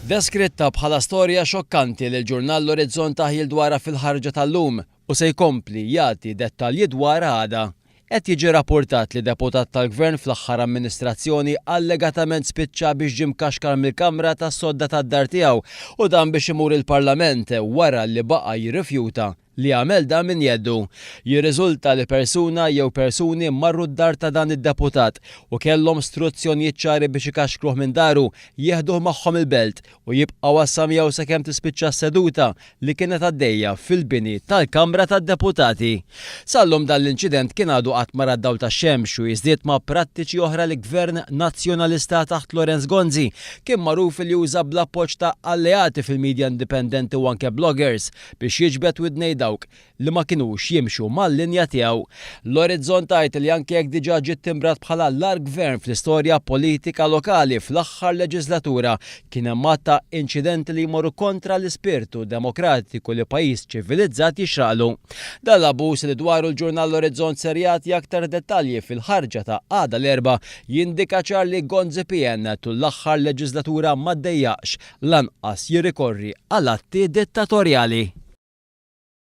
Deskritta bħala storja xokkanti li l-ġurnal L-Orizzont ta ħjiel dwarha fil-ħarġa tal-lum u se jkompli jagħti dettalji dwarha għada. Qed jiġi rappurtat li deputat tal-Gvern fl-aħħar amministrazzjoni allegatament spiċċa biex ġie mkaxkar mill-kamra tas-sodda tad-dar tiegħu u dan biex imur il-Parlament wara li baqa' jirrifjuta li jagħmel dan minn jeddu. Jirriżulta li persuna jew persuni marru d-dar ta' dan id-deputat u kellhom struzzjonijiet ċari biex ikaxkruh minn daru, jieħduh magħhom il-Belt u jibqgħu għassa miegħu sakemm tispiċċa s-seduta li kienet għaddejja fil-bini tal-Kamra tad-Deputati. Sal-lum dan l-inċident kien għadu qatt ma ra d-dawl tax-xemx u jiżdied ma' prattiċi oħra li Gvern Nazzjonalista taħt Lawrence Gonzi kien magħruf li uża bl-appoġġ ta' alleati fil-media indipendenti u anke bloggers biex jiġbed widnej dawk li ma kinux jimxu mal-linja tiegħu. L-Orizzont tgħid li anke jekk diġà ġie ttimbrat bħala l-agħar gvern fl-istorja politika lokali fl-aħħar leġiżlatura, kien hemm għadd ta' inċidenti li jmorru kontra l-ispirtu demokratiku li pajjiż ċivilizzat jixraqlu. Dan l-abbuż li dwaru l-ġurnal L-Orizzont ser jagħti aktar dettalji fil-ħarġa ta' għada l-Erbgħa jindika ċar li Gonzi PN tul l-aħħar leġiżlatura ma ddejjaqx lanqas jirrikorri għal atti dittatorjali.